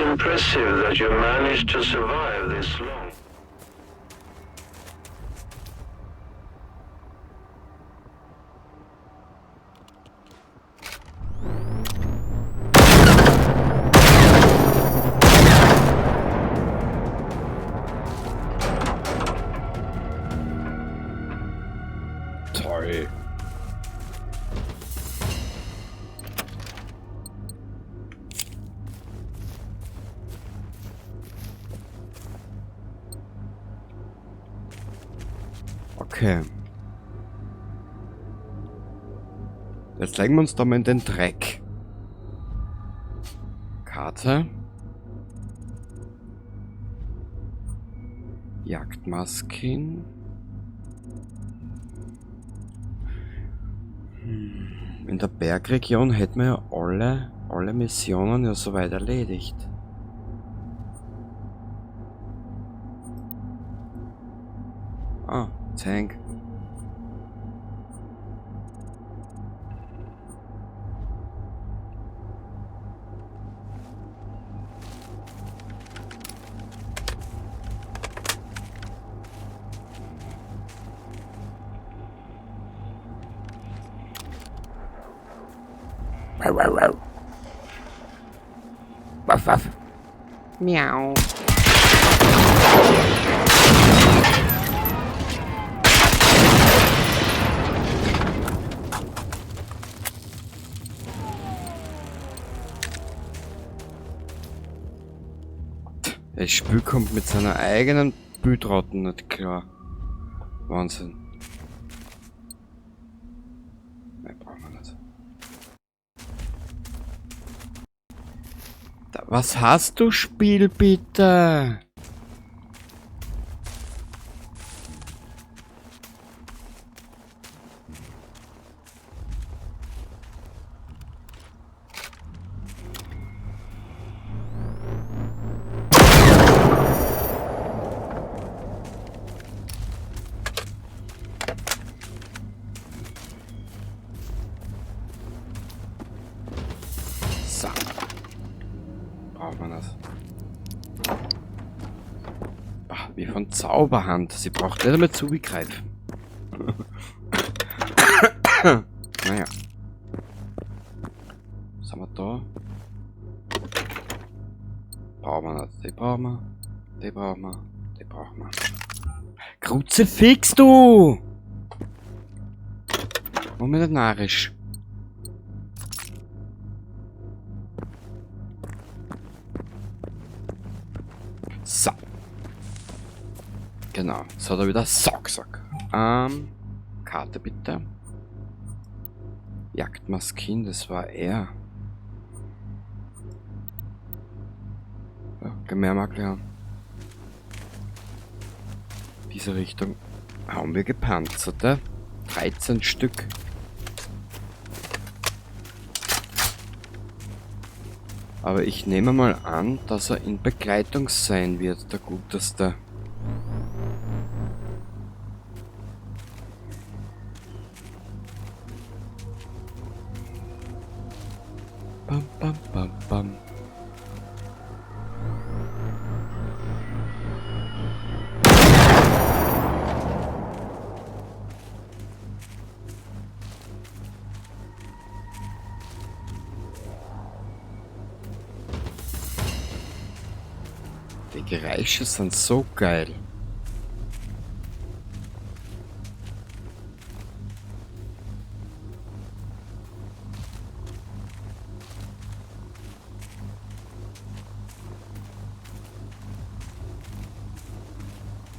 Impressive that you managed to survive this long. Toll. Okay. Jetzt legen wir uns da mal in den Dreck. Karte. Jagdmasken. In der Bergregion hätten wir ja alle Missionen ja soweit erledigt. Ah, Tank. Waff, waff. Miau. Das Spiel kommt mit seiner eigenen Bildraten nicht klar. Wahnsinn. Nein, brauchen wir nicht. Da, was hast du, Spiel, bitte? So. Braucht man das. Ach, wie von Zauberhand. Sie braucht nicht einmal zugreifen. Naja. Was haben wir da? Brauchen wir nicht. Die brauchen wir. Die brauchen wir. Die brauchen wir. Kruzifix, du! Mach mich nicht narrisch. So. Genau. Jetzt hat er wieder Sack, Sack. Karte bitte. Jagdmaskin, das war er. Ja, gehen wir mal klar. Diese Richtung haben wir gepanzerte. 13 Stück. Aber ich nehme mal an, dass er in Begleitung sein wird, der Guteste. Bam, bam, bam, bam. Die Geräusche sind so geil.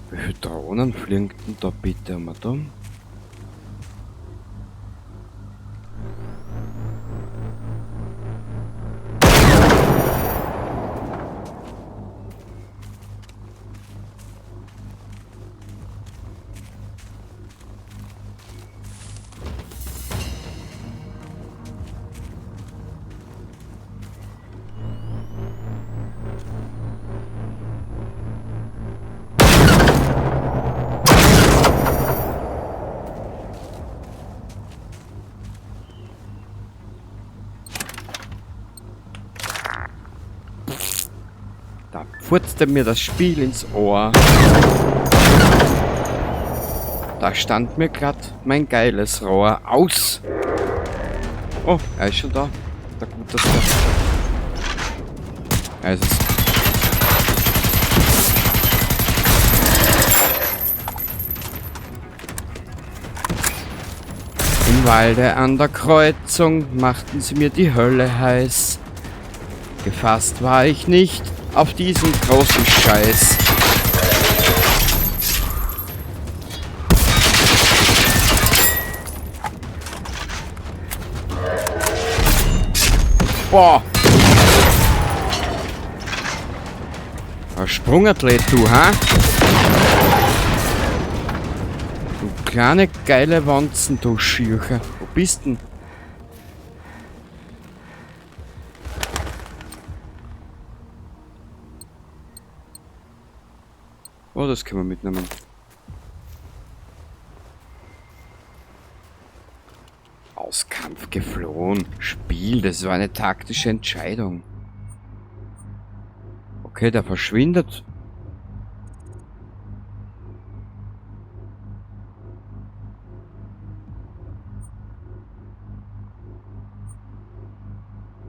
Wie viele Drohnen fliegen denn da bitte einmal da? furzte mir das Spiel ins Ohr. Da stand mir grad mein geiles Rohr aus. Oh, er ist schon da. Der gute Sir. Er ist es. Im Walde an der Kreuzung machten sie mir die Hölle heiß. Gefasst war ich nicht auf diesen großen Scheiß. Boah! Ein Sprungathlet, du, ha? Du kleine geile Wanzen, du Schürcher. Wo bist denn? Oh, das können wir mitnehmen. Aus Kampf geflohen. Spiel, das war eine taktische Entscheidung. Okay, der verschwindet.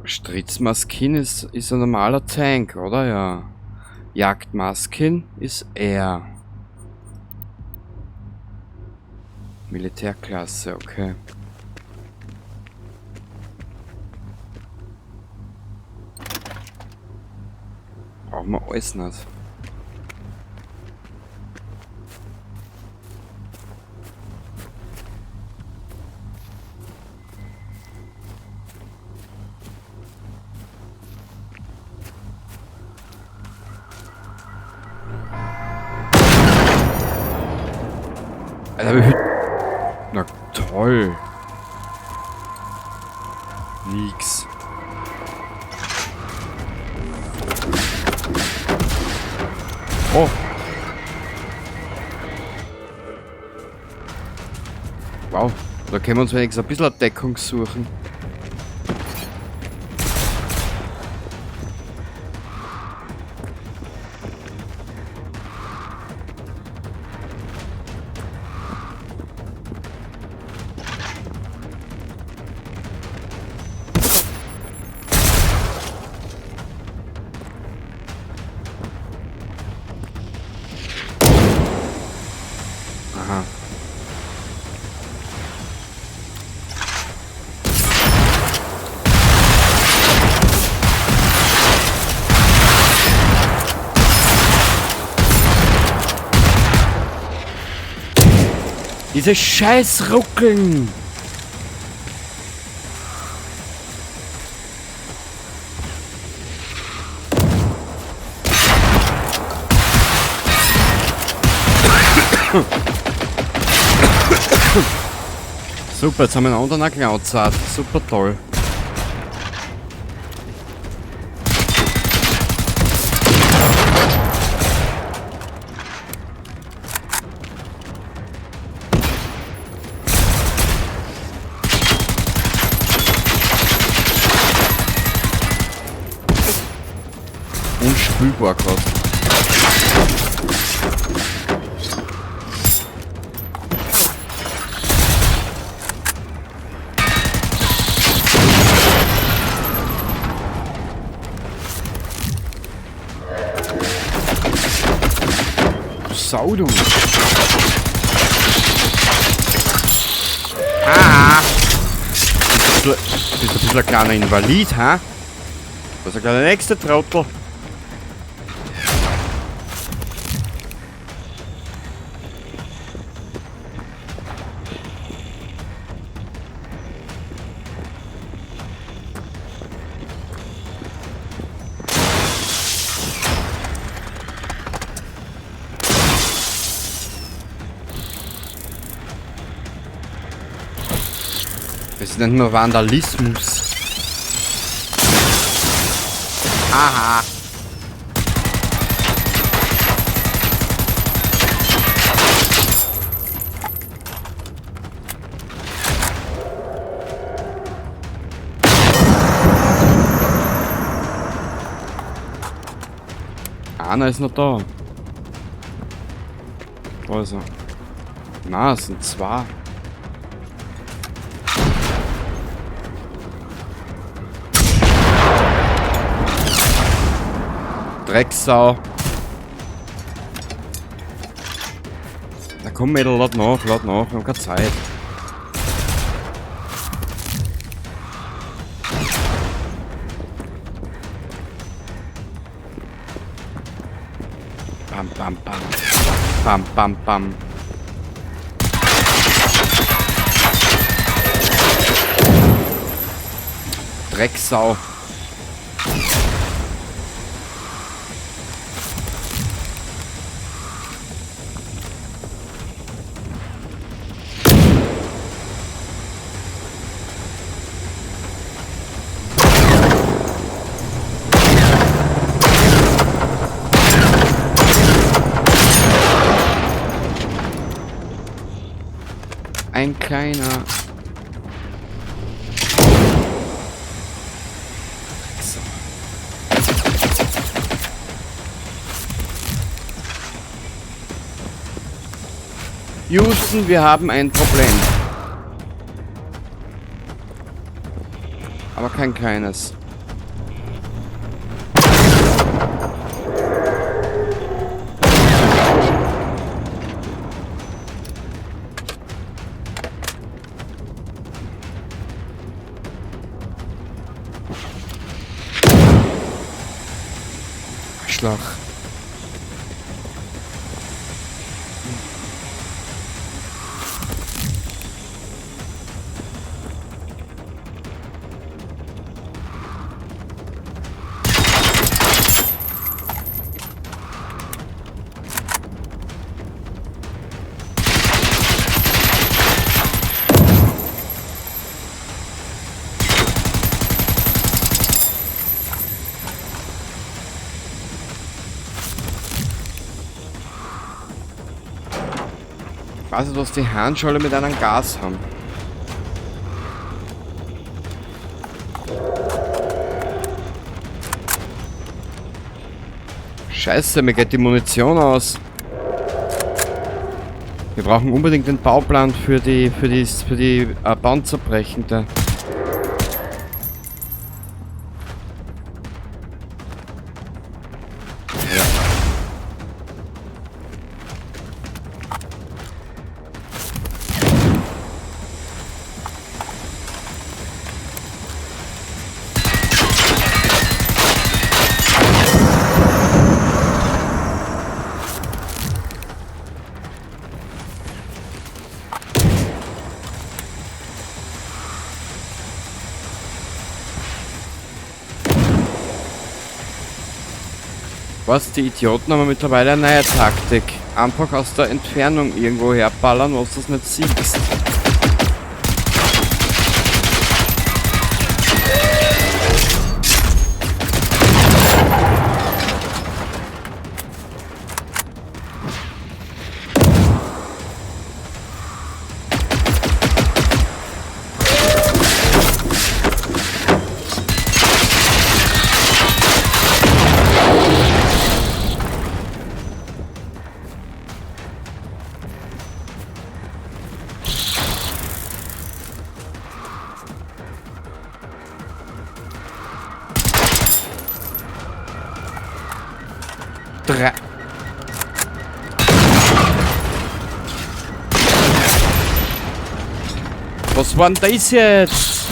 Stritzmaskin ist ein normaler Tank, oder? Ja. Jagdmaskin ist er. Militärklasse, okay. Brauchen wir alles nicht. Alter, wie viel... Na toll. Nix. Oh. Wow, da können wir uns wenigstens ein bisschen Deckung suchen. Aha. Diese scheiß Ruckeln! Super, jetzt haben wir einen anderen Cloud-Zart. Super toll. Unspülbar gerade. Sau, du. Ah! Bist du ein bisschen ein kleiner Invalid, ha? Was ist der nächste Trottel? Das nennt man Vandalismus. Aha. Einer ist noch da. Da ist er. Na, es sind zwei. Drecksau. Na komm, Mädel, lad nach, wir haben keine Zeit. Bam, bam, bam. Bam, bam, bam. Drecksau. Ein kleiner. So. Houston, wir haben ein Problem. Aber kein kleines. Arschloch. Ich weiß nicht, was die Herrenscholle mit einem Gas haben. Scheiße, mir geht die Munition aus. Wir brauchen unbedingt den Bauplan für die Panzerbrechende. Was, die Idioten haben mittlerweile eine neue Taktik. Einfach aus der Entfernung irgendwo herballern, was du das nicht siehst. Drei. Was war denn das jetzt?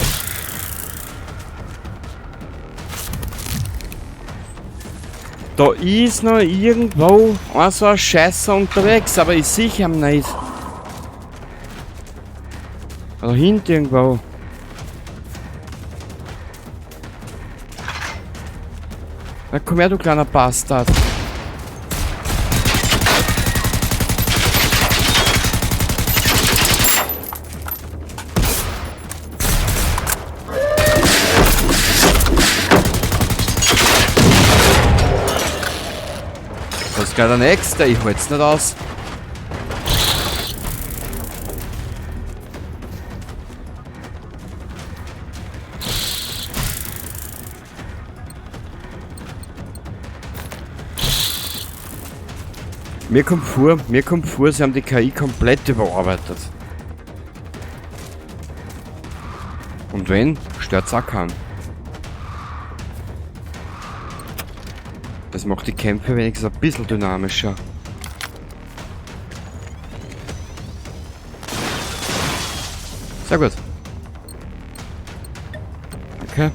Da ist noch irgendwo ein so ein Scheißer unterwegs, aber ich sehe ihn nicht. Da hinten irgendwo. Na komm her, du kleiner Bastard. Das ist gleich der nächste, ich halt's nicht aus. Mir kommt vor, sie haben die KI komplett überarbeitet. Und wenn, stört's auch keinen. Das macht die Kämpfe wenigstens ein bisschen dynamischer. Sehr gut. Danke.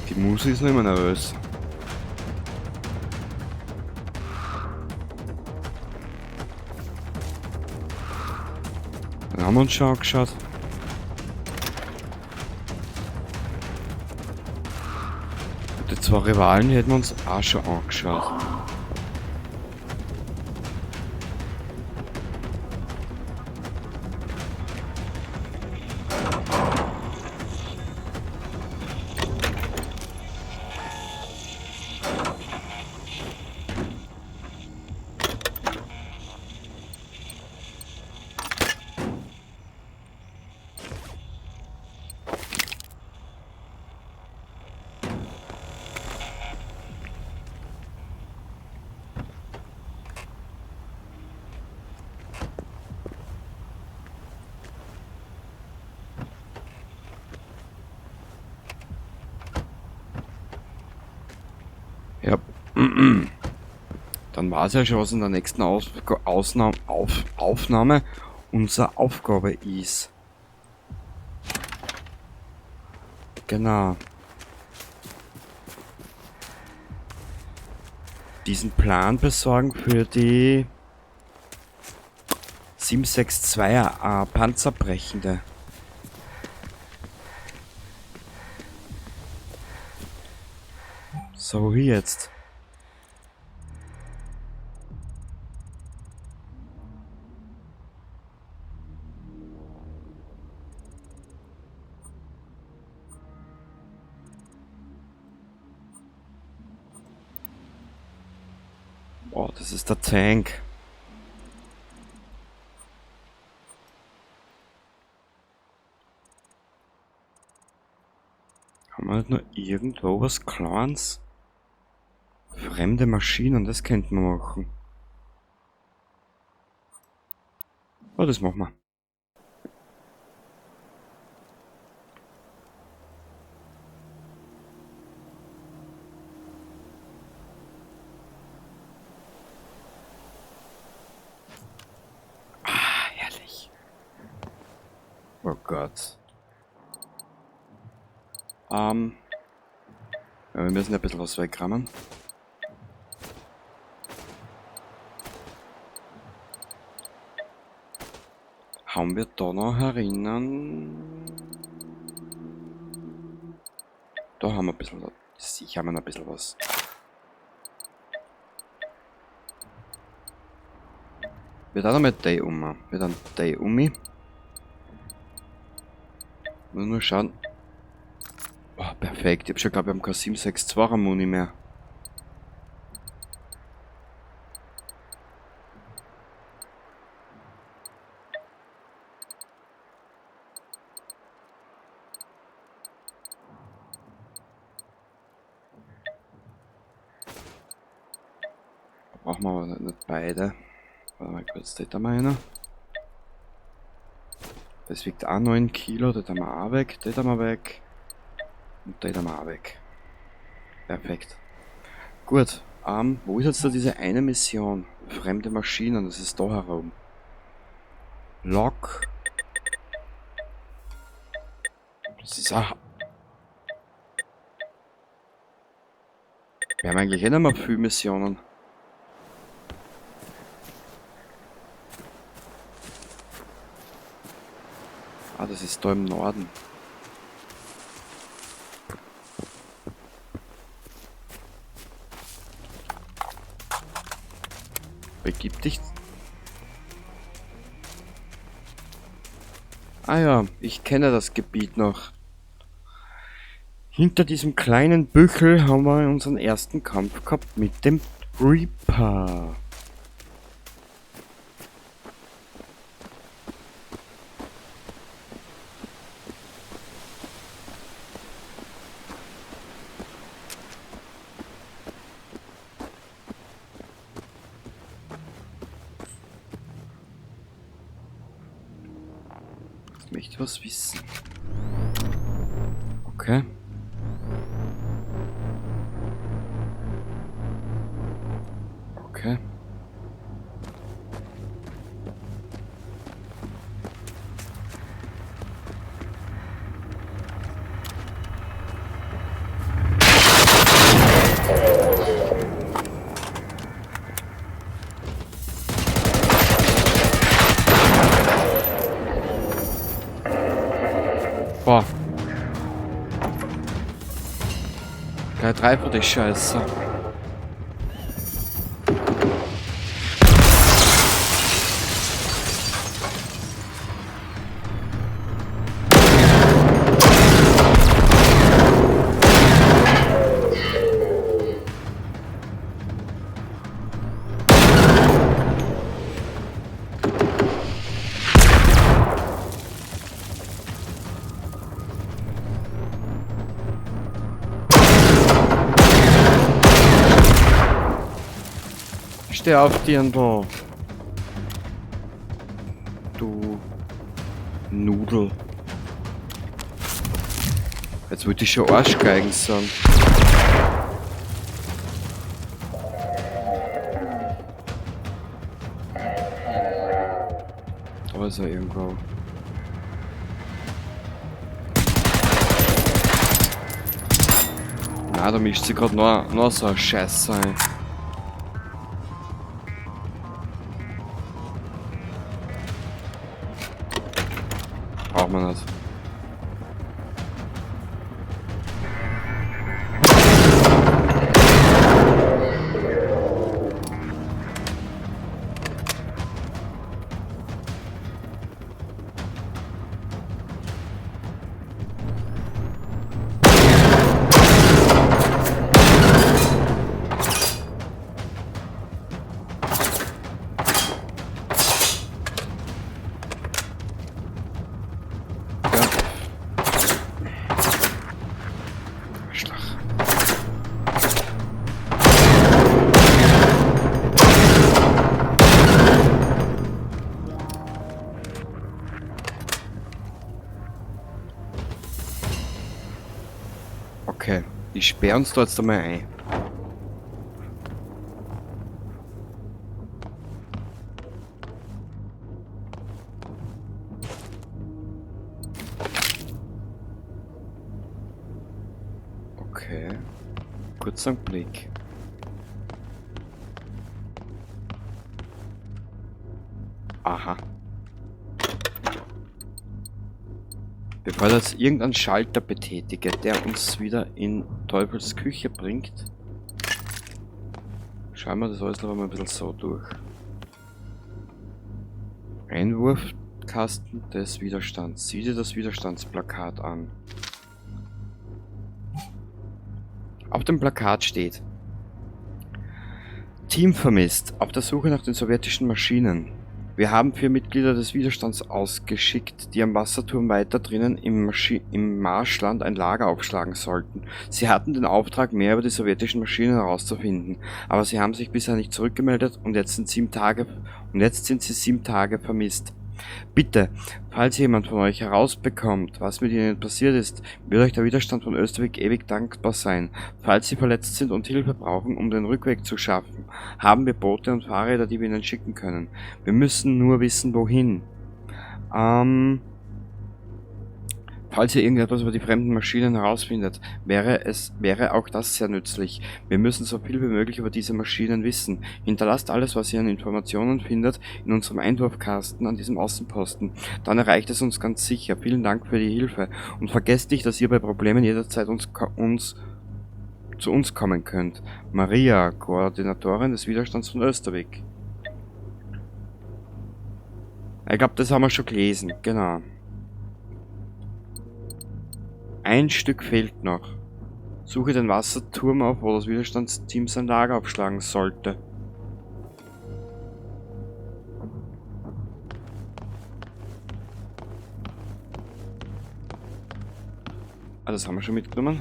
Die Muse ist noch immer nervös. Dann haben wir uns schon angeschaut. Und die zwei Rivalen hätten wir uns auch schon angeschaut. Ja. Dann war es ja schon, was in der nächsten Aufnahme unsere Aufgabe ist. Genau. Diesen Plan besorgen für die 762er Panzerbrechende. So, wie jetzt? Oh, das ist der Tank. Haben wir nicht noch irgendwo was Kleines? Fremde Maschinen, das könnten wir machen. Oh, das machen wir. Ah, herrlich. Oh Gott. Ja, wir müssen ein bisschen was wegrammen. Haben wir da noch herinnen? Da haben wir ein bisschen was. Sicher haben wir noch ein bisschen was. Wir dann mit Day um. Wir dann Day um. Nur schauen. Oh, perfekt. Ich hab schon, glaub, wir haben kein 762er Muni mehr. Brauchen wir aber nicht beide. Warte mal kurz, da haben wir einer. Das wiegt auch 9 Kilo, das haben wir auch weg, das haben wir weg. Und das haben wir auch weg. Perfekt. Gut, wo ist jetzt da diese eine Mission? Fremde Maschinen, das ist da herum. Lok. Das ist auch... Wir haben eigentlich eh nicht mehr viele Missionen. Ah, das ist ist da im Norden. Begib dich. Ah ja, ich kenne das Gebiet noch. Hinter diesem kleinen Büchel haben wir unseren ersten Kampf gehabt mit dem Reaper. Ich möchte was wissen. Okay. Okay. Boah. Gleich drei von die Scheiße. Steh auf, Dirndl. Du Nudel. Jetzt wollte ich schon Arschgeigen sagen. Da ist er irgendwo. Na, da mischt sich gerade noch so ein Scheiß ein. Braucht man nicht. Okay, ich sperre uns da jetzt einmal ein. Okay, kurzer Blick. Aha. Bevor ich jetzt irgendeinen Schalter betätige, der uns wieder in Teufels Küche bringt, schauen wir das alles noch einmal ein bisschen so durch. Einwurfkasten des Widerstands. Sieh dir das Widerstandsplakat an. Auf dem Plakat steht: Team vermisst, auf der Suche nach den sowjetischen Maschinen. Wir haben 4 Mitglieder des Widerstands ausgeschickt, die am Wasserturm weiter drinnen im Marschland ein Lager aufschlagen sollten. Sie hatten den Auftrag, mehr über die sowjetischen Maschinen herauszufinden, aber sie haben sich bisher nicht zurückgemeldet und jetzt sind 7 Tage, und jetzt sind sie 7 Tage vermisst. Bitte, falls jemand von euch herausbekommt, was mit ihnen passiert ist, wird euch der Widerstand von Österreich ewig dankbar sein. Falls sie verletzt sind und Hilfe brauchen, um den Rückweg zu schaffen, haben wir Boote und Fahrräder, die wir ihnen schicken können. Wir müssen nur wissen, wohin. Falls ihr irgendetwas über die fremden Maschinen herausfindet, wäre auch das sehr nützlich. Wir müssen so viel wie möglich über diese Maschinen wissen. Hinterlasst alles, was ihr an Informationen findet, in unserem Einwurfkasten an diesem Außenposten. Dann erreicht es uns ganz sicher. Vielen Dank für die Hilfe. Und vergesst nicht, dass ihr bei Problemen jederzeit zu uns kommen könnt. Maria, Koordinatorin des Widerstands von Östervik. Ich glaub, das haben wir schon gelesen. Genau. Ein Stück fehlt noch. Suche den Wasserturm auf, wo das Widerstandsteam sein Lager aufschlagen sollte. Ah, das haben wir schon mitgenommen.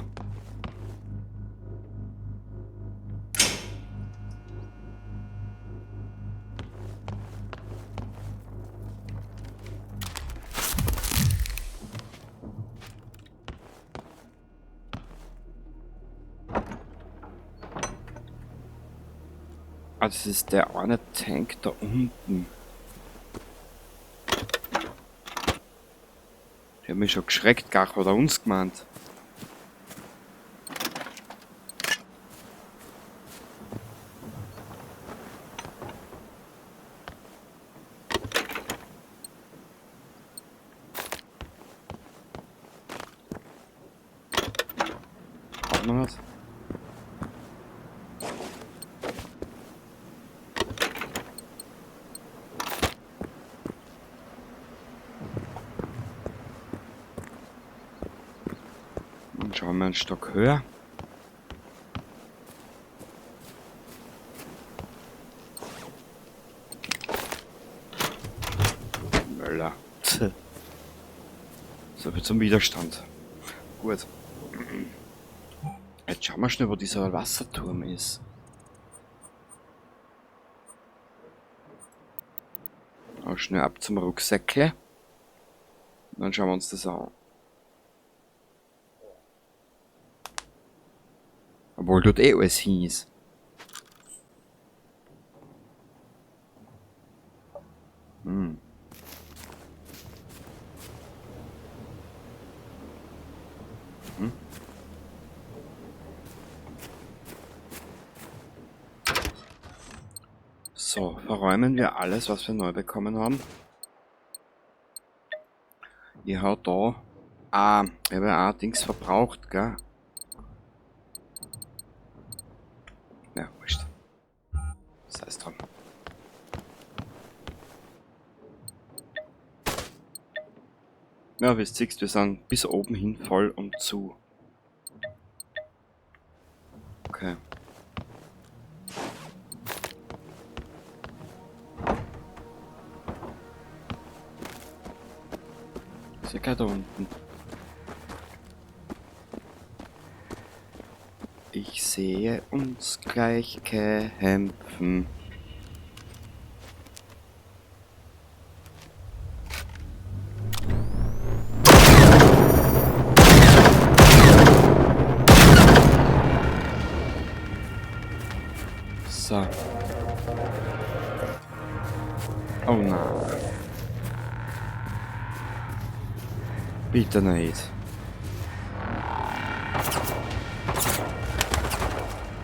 Ah, das ist der eine Tank da unten. Ich hab mich schon geschreckt, gar hat er uns gemeint. Braucht man was? Und schauen wir einen Stock höher. Möller. So viel zum Widerstand. Gut. Jetzt schauen wir schnell, wo dieser Wasserturm ist. Auch schnell ab zum Rucksäckle. Dann schauen wir uns das an. Obwohl dort eh alles hin ist. So, verräumen wir alles, was wir neu bekommen haben. Ich hab da... Ah, ich hab ja auch Dings verbraucht, gell? Ja, wurscht. Sei es drum. Ja, wie du siehst, wir sind bis oben hin voll und zu. Okay. Ist ja gleich da unten. Ich sehe uns gleich kämpfen. So. Oh nein. Bitte nicht.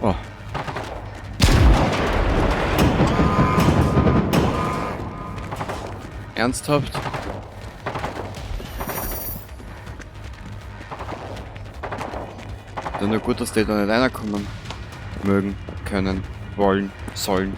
Oh. Ernsthaft? Dann nur gut, dass die da nicht reinkommen mögen, können, wollen, sollen.